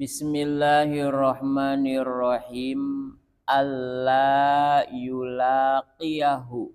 Bismillahirrahmanirrahim. Alla yulaqiyahu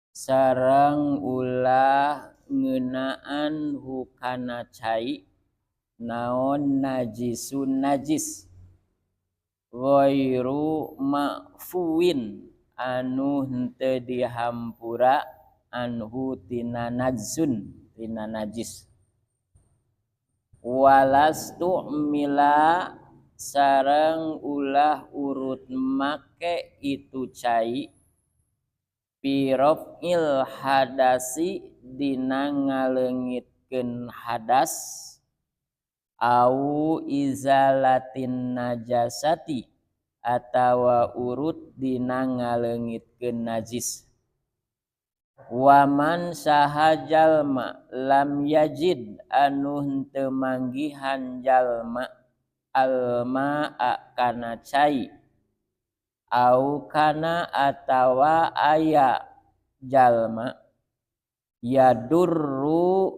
sareng ulah ngeunaan hukana cai naon najisun najis ghairu ma'fuwin anu henteu dihampura anhu tina najsun tina najis walastu'mila sareng ulah urut make itu cai fi raf'il hadasi dina ngaleungitkeun hadas au izalatin najasati atawa urut dina ngaleungitkeun najis. Waman saha jalma lam yajid anu henteu manggihan jalma almaa kana cai au kana atawa aya jalma yadurru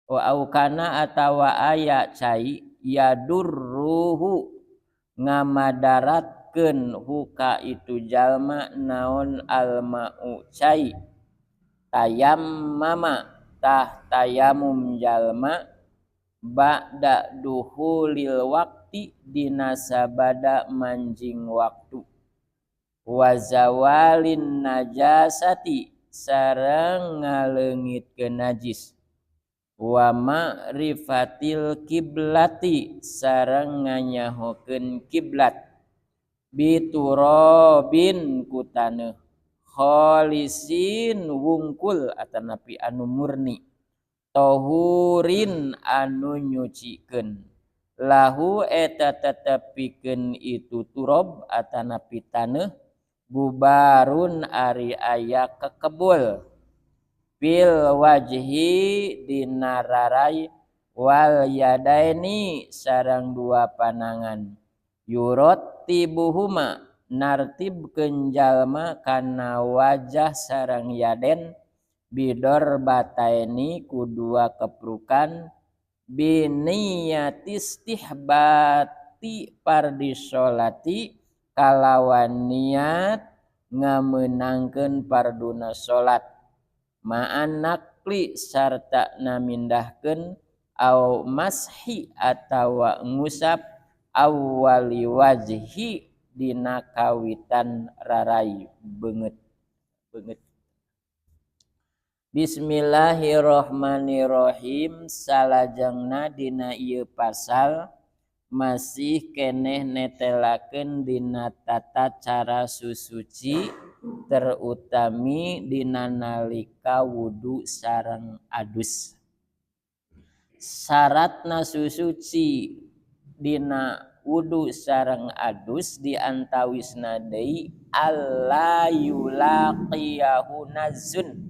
wa au kana atawa aya cai yadurruhu ngamadaratkeun huka itu jalma naon alma'u cai tayammama tah tayamum jalma ba'da duhulil waqti dina sabada manjing waktu wa zawalin najasati sareng ngaleungitkeun najis wa ma'rifatil kiblati sareng nganyahokeun kiblat biturabin ku taneuh khalisin wungkul atanapi anu murni tohurin anu nyucikeun lahu eta tetepikeun itu turob atanapi taneuh gubarun ari aya kekebul fil wajhi dina rarai wal yadaini sareng dua panangan yurattibuhuma nartibkeun jalma kana wajah sareng yaden bidor bataini ku dua keprukan biniyati istihbati pardi sholati kalawan niat ngamenangkeun parduna salat ma'an naqli sarta namindahkeun au mashi atawa ngusap awwali wajhi dina kawitan rarai beungeut beungeut. Bismillahirrahmanirrahim. Salajengna dina ieu pasal masih keneh netelakeun dina tata cara susuci terutami dina nalika wudu sareng adus. Syaratna susuci dina wudu sareng adus diantawisna deui alla yulaqiyahu nazun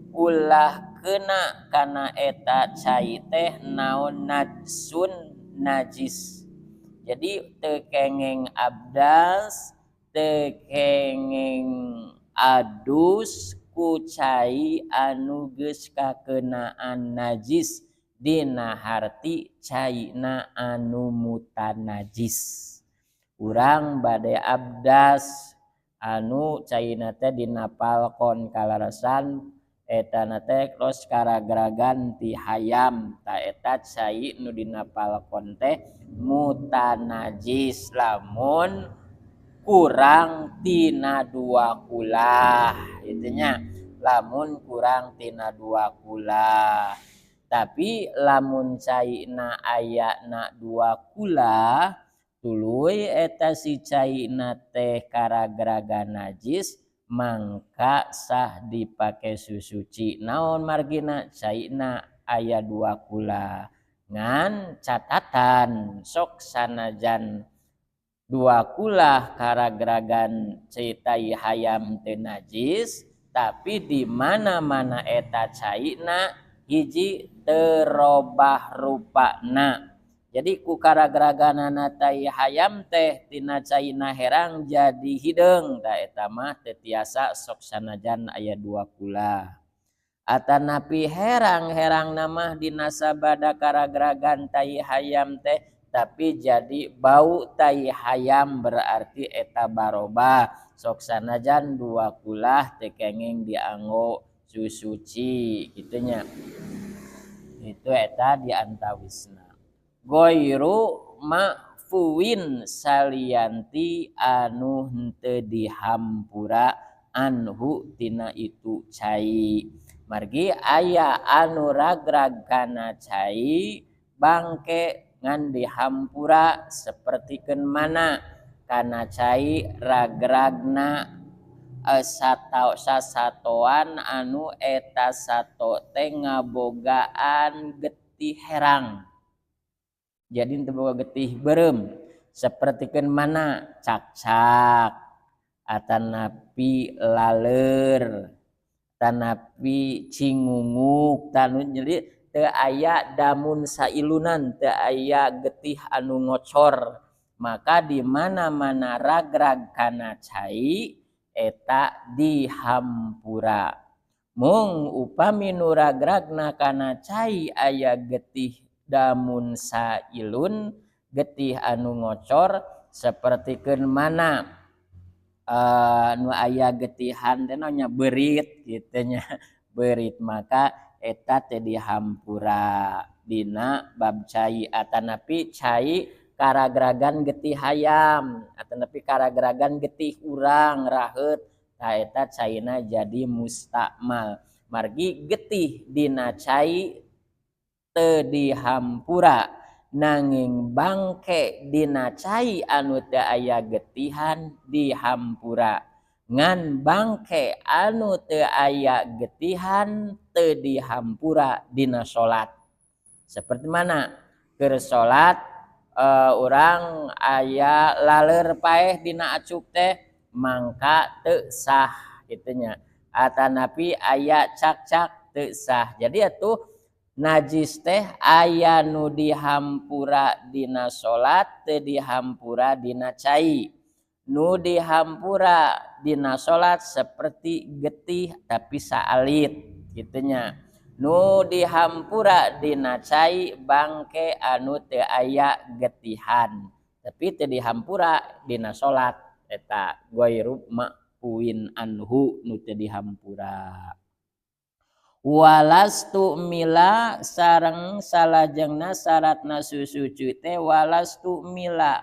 ulah kena kana eta cai teh naon najsun najis. Jadi teu kengeng abdas, teu kengeng adus ku cai anu geus kakenaan najis dina harti caina anu mutanajis. Urang bade abdas anu caina teh dina palkon kalarasan eta na teh tos karagragan ti hayam ta eta cai nu dina palkon teh mutanajis lamun kurang tina dua kulah itunya, lamun kurang tina dua kulah. Tapi lamun caina ayana dua kulah tuluy eta si caina teh karagragan najis mangka sah dipake susuci. Naon margina caina aya dua kula ngan catatan sok sanajan dua kula karagragan cai hayam teu najis tapi di mana-mana eta caina hiji terobah rupana. Jadi ku karagraganana tai hayam teh tina caina herang jadi hideung ta eta mah teu tiasa sok sanajan aya dua kula. Atanapi herang-herang nama dina sabada karagragan tai hayam teh tapi jadi bau tai hayam berarti eta barobah sok sanajan dua kulah teu kenging dianggo susuci kitu nya. Itu eta diantawisna. Goiru ma'fuwin salianti anu henteu dihampura anhu tina itu cai. Margi aya anu ragrag kana cai bangke ngan dihampura sapertikeun mana kana cai ragragna sasatoan anu eta sato teh ngabogaan getih herang. Jadi teu boga getih beureum sapertikeun mana cakcak atanapi laleur tanapi cingunguk tanu jadi teu aya damun sailunan teu aya getih anu ngocor. Maka di mana-mana ragrag kana cai eta dihampura. Mung upami nu ragragna kana cai aya getih damun sailun getih anu ngocor sapertikeun mana nu aya getihan teh nya beurit kitu nya beurit maka eta teh dihampura dina bab cai. Atanapi cai karagragan getih hayam atanapi karagragan getih urang raheut ta eta caina jadi mustakmal. Margi getih dina cai teu dihampura nanging bangke dina cai anu teu aya getihan dihampura. Ngan bangke anu teu aya getihan teu dihampura dina salat. Seperti mana keur salat urang aya laleur paeh dina acuk teh mangka teu sah kitu nya. Atanapi aya cakcak teu sah. Jadi atuh najis teh aya nu dihampura dina salat teu dihampura dina cai. Nu dihampura dina salat seperti getih tapi saalit kitu nya. Nu dihampura dina cai bangke anu teu aya getihan tapi teu dihampura dina salat eta ghairu ma'fuwin anhu nu teu dihampura. Walastu mila sareng salajengna syaratna susuci teh walastu mila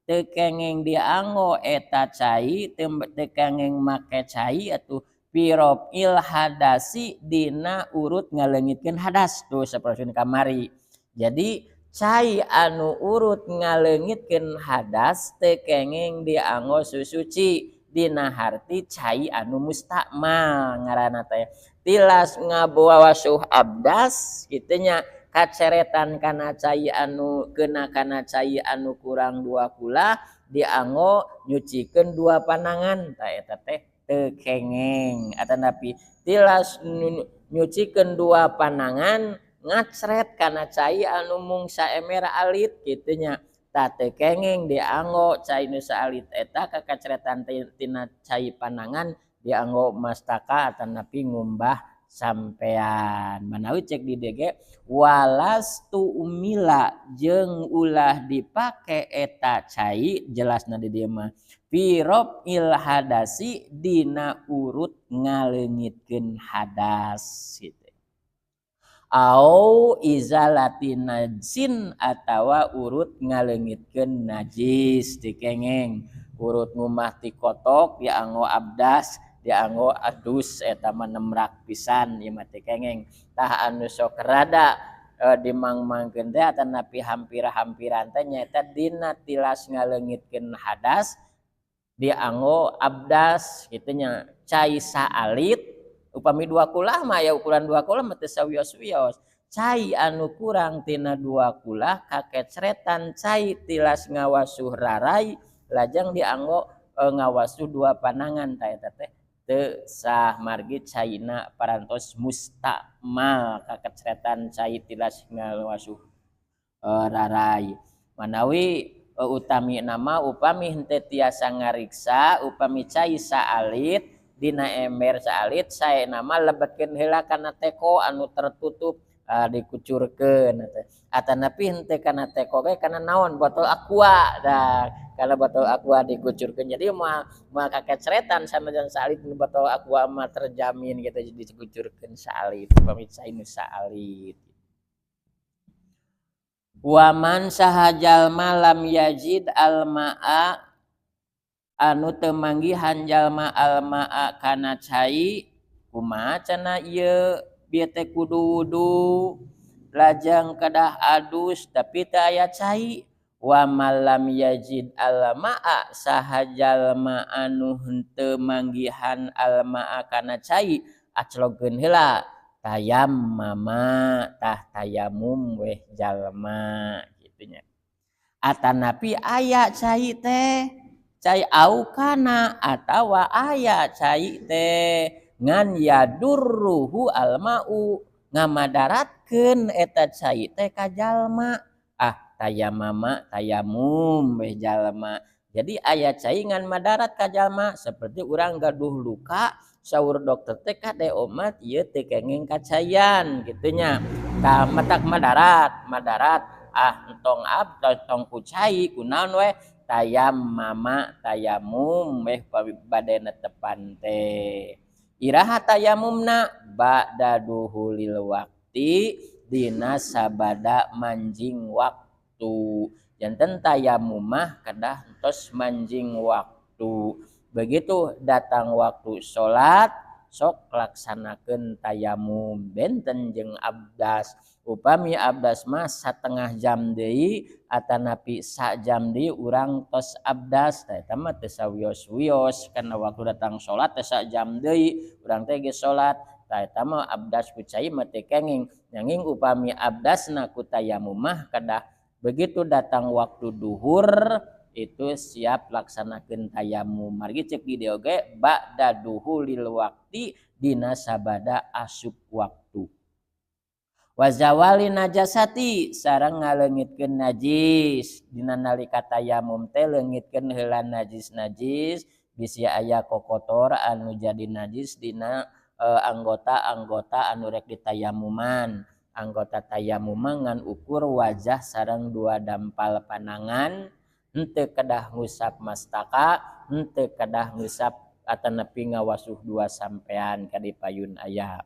teu kenging dianggo eta cai teu kenging make cai atuh pirofil hadasi dina urut ngaleungitkeun hadas tuh sapertos kamari. Jadi cai anu urut ngaleungitkeun hadas teu kenging dianggo susuci dina harti cai anu mustakmal ngaranna teh. Tilas ngabawasuh abdas kitu nya kaceretan kana cai anu kena kana cai anu kurang dua kula dianggo nyucikeun dua panangan ta eta teh teu kengeng. Atanapi tilas nyucikeun dua panangan ngacret kana cai anu mung saemer alit kitu nya ta teu kengeng dianggo cai nu saalit eta kakaceretan tina cai panangan dianggo mastaka atanapi ngumbah sampean. Manawi cek di DG walastu umila jeung ulah dipake eta cai jelasna di dieu mah pirofil hadasi dina urut ngaleungitkeun hadas gitu. Au izalati najsin atawa urut ngaleungitkeun najis dikengeng urut ngumah ti kotok dianggo abdas dianggo adus eta mah nemrak pisan ieu mah teh kengeng. Tah anu sok rada dimang-mangkeun teh atanapi hampir-hampiran teh nyaeta dina tilas ngaleungitkeun hadas dianggo abdas kitu nya cai saalit upami dua kulah mah aya ukuran dua kulah mah teu sawios-wios. Cai anu kurang tina dua kulah kakecretan cai tilas ngawasuh rarai lajeng dianggo ngawasuh dua panangan ta eta teh teu sah margi caina parantos mustakmal kakecretan cai tilas ngawasuh rarai. Manawi utami nama upami henteu tiasa ngariksa upami cai saalit Dina ember saalit saena mah lebetkeun heula kana teko anu tertutup, dikucurkeun atanapi henteu kana teko ge kana naon, botol aqua. Dah kana botol aqua dikucurkeun, jadi moal moal kakeceretan sanajan saalit botol aqua mah terjamin gitu. Jadi dikucurkeun saalit upami cai nu saalit. Waman saha jalma lam yajid almaa anu teu manggihan jalma almaa kana cai, kumaha cenah ieu? Bieu teh kudu wudu lajeng kedah adus, tapi teu aya cai. Wa man lam yajid almaa saha jalma anu henteu manggihan almaa kana cai, aclogkeun heula, tayammama tah tayamum weh jalma kitu nya. Atanapi aya cai teh, cai au kana atawa aya cai teh ngan yadurruhu almau ngamadaratkeun eta cai teh ka jalma, ah tayamama tayamum weh jalma. Jadi aya cai ngan madarat ka jalma, seperti urang gaduh luka, saur dokter teh kade omat ieu teu kenging kacayan kitu nya. Tah matak madarat madarat, ah entong ab tong ku cai, kunaon weh? Tayammama tayamum weh bade netepan teh. Iraha tayamumna? Ba'da duhulil waqti dina sabada manjing waktu. Janten tayamum mah kedah entos manjing waktu. Begitu datang waktu salat sok laksanakeun tayamum, benten jeung abdas. Upami abdas mah satengah jam deui atanapi sajam deui urang tos abdas. Tah eta mah teu sawios-wios kana waktu datang salat teh sajam deui urang teh geus salat. Tah eta mah abdas ku cai mah teu kenging. Nanging upami abdasna ku tayamum mah kedah begitu datang waktu duhur itu siap laksanakeun tayamum. Margi ceuk di dieu oge ba'da duhulil waqti dina sabada asup waktu. Wa zawali najasati sareng ngaleungitkeun najis. Dina nalika tayamum teh leungitkeun heula najis-najis, bisi aya kokotor anu jadi najis dina anggota-anggota anu rek ditayamuman. Anggota tayamum mah ngan ukur wajah sareng dua dampal panangan, henteu kedah ngusap mastaka, henteu kedah ngusap atanapi ngawasuh dua sampean ka dipayun aya.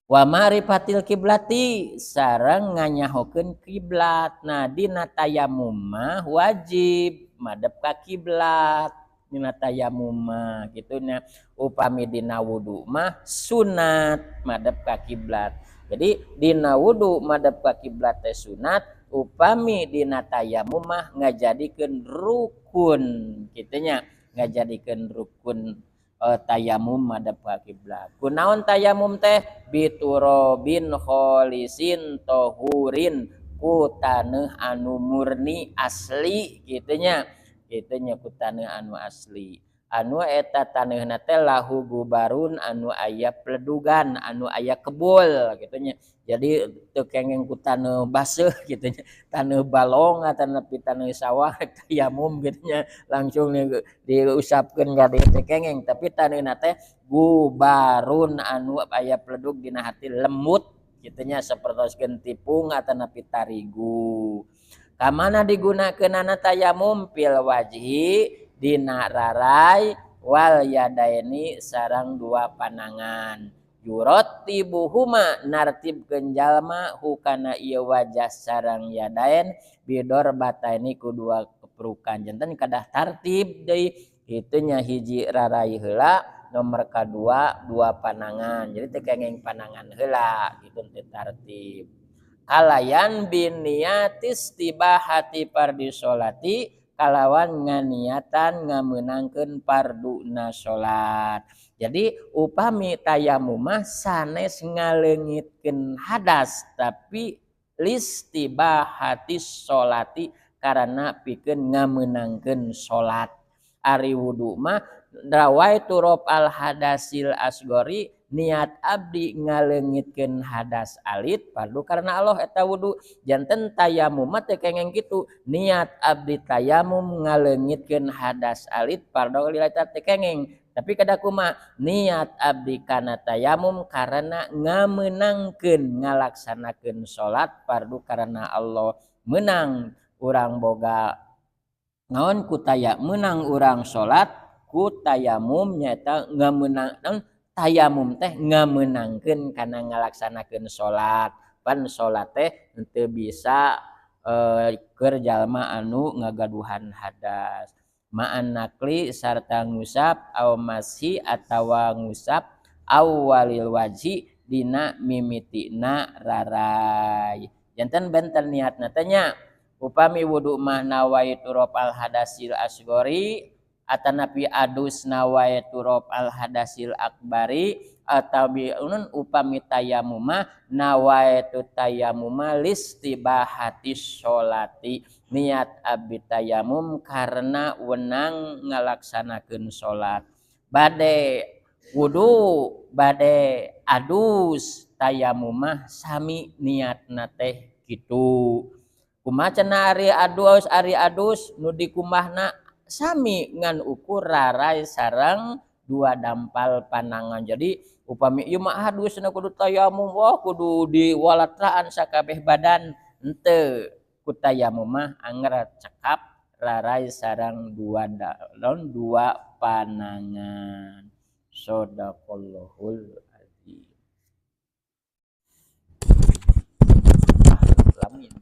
Wa ma'rifatil kiblati sareng nganyahokeun kiblat. Nah dina tayamum mah wajib madep ka kiblat dina tayamum mah kitu nya. Upami dina wudu mah sunat madep ka kiblat. Jadi dina wudu madep ka kiblat teh sunat, upami dina tayamum mah ngajadikeun rukun kitu nya, ngajadikeun rukun tayamum madep ka kiblat. Kunaon tayamum teh? Biturobin kholisin tohurin ku taneuh anu murni asli kitu nya, kitu nya ku taneuh anu asli. Anu eta taneuhna teh lahu gubarun anu aya peledugan, anu aya kebul kitu nya. Jadi teu kenging ku taneuh baseuh kitu nya, taneuh balong atanapi taneuh sawah tayamum kitu nya langsung diusapkeun ka dieu teu kenging, tapi taneuhna teh gubarun anu aya peledug dina hati lembut kitu nya, sapertoskeun tipung atanapi tarigu. Kamana digunakeunana tayamum? Fil wajhi dina rarai wal yadaini sareng dua panangan. Yurattibuhuma nartibkeun jalma hukana ieu wajah sareng yadain bidor bataini ku dua keprukan. Janten kedah tartib deui kitu nya, hiji rarai heula, nomor kadua dua panangan. Jadi teu kenging panangan heula kitu teu tartib. Kalayan biniatis tibahati fardi sholati kalawan nganiatan ngameunangkeun farduna salat. Jadi upami tayamum mah sanes ngaleungitkeun hadas tapi listibahati sholati karena pikeun ngameunangkeun salat. Ari wudu mah rawaitu al hadasil asgori niat abdi ngaleungitkeun hadas alit fardu karena Allah eta wudu. Janten tayamum mah teu kengeng kitu, niat abdi tayamum ngaleungitkeun hadas alit fardu lillahi teu kengeng. Tapi kada kumaha niat abdi kana tayamum karena ngamenangkeun ngalaksanakeun salat fardu karena Allah. Menang urang boga naon ku taya, menang urang salat ku tayamum nyaeta ngamenang naon tayamum teh ngamenangkeun kana ngalaksanakeun salat. Pan salat teh teu bisa keur jalma anu ngagaduhan hadas. Ma'an nakli sarta ngusap au mashi atawa ngusap awalil wajhi dina mimitina rarai. Janten benten niatna teh nya. Upami wudu mah nawaitu rafal hadasil asgori atanapi adus nawaitu rafal hadasil akbari atawi unun upami tayamum mah nawaitu tayamum listibahatis sholati. Niat abdi tayamum karena wenang ngalaksanakeun salat. Bade wudu bade adus tayamum mah sami niatna teh kitu. Kumaha cenah ari adus ari adus nu dikumbahna sami ngan ukur rarai sareng dua dampal panangan. Jadi upami ieu mah adus na kudu tayamum wah kudu diwalatraan sakabeh badan henteu. Ku tayamum mah anger cekap rarai sareng dua daun dua panangan. Shadaqallahul azim. Lamin.